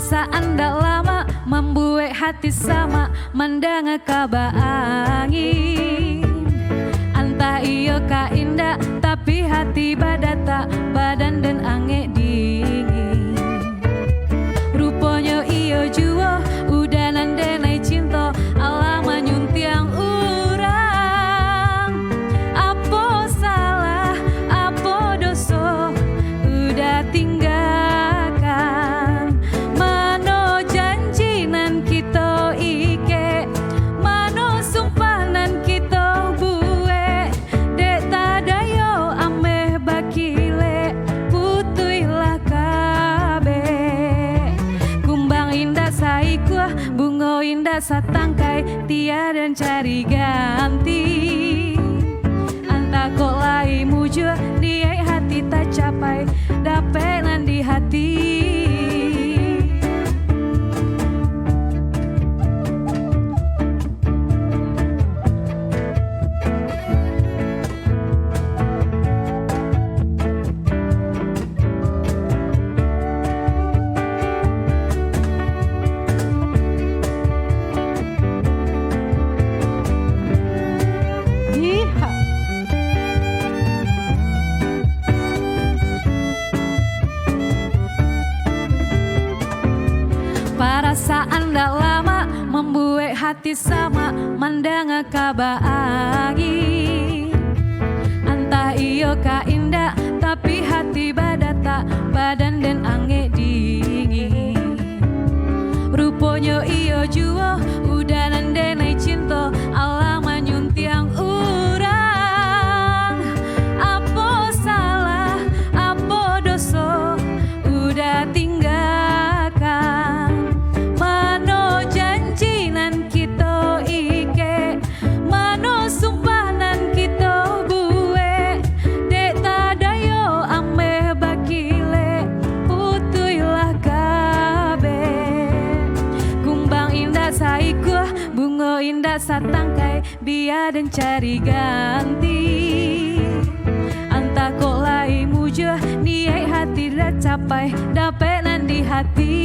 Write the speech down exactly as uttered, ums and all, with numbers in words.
Saan dak lamak mambuek hati samak mandanga kaba angin. Antah iyo ka indak, tapi hati badatak, badan den angek dingin. Ruponyo iyo juo, udanan denai cinto, alah manyuntiang urang. Apo salah, apo doso, udah tinggakan. Mano janji nan kito ikek, mano sumpah nan kito buek, dek tadayo ameh bakilek, putuihlah kabek. Kumbang indak saikua, bungo indak satangkai, tiada nan cari ganti. Antah kok lai mujua, niaik hati tacapai, dapek nan di hati. Parasaan dak lamak mambuek hati samak mandanga kaba angin. Antah iyo ka indak, tapi hati badatak, badan den angek dingin. Ruponyo iyo juo, udanan denai cinto, alah manyuntiang urang. Apo salah, apo doso, udah tinggakan. Mano janji nan kito ikek, mano sumpah nan kito buek, dek tadayo ameh bakilek, putuihlah kabek. Kumbang indak saikua, bungo indak satangkai, bia den cari ganti. Antah kok lai mujua, niaik hati dak capai, dapek nan di hati.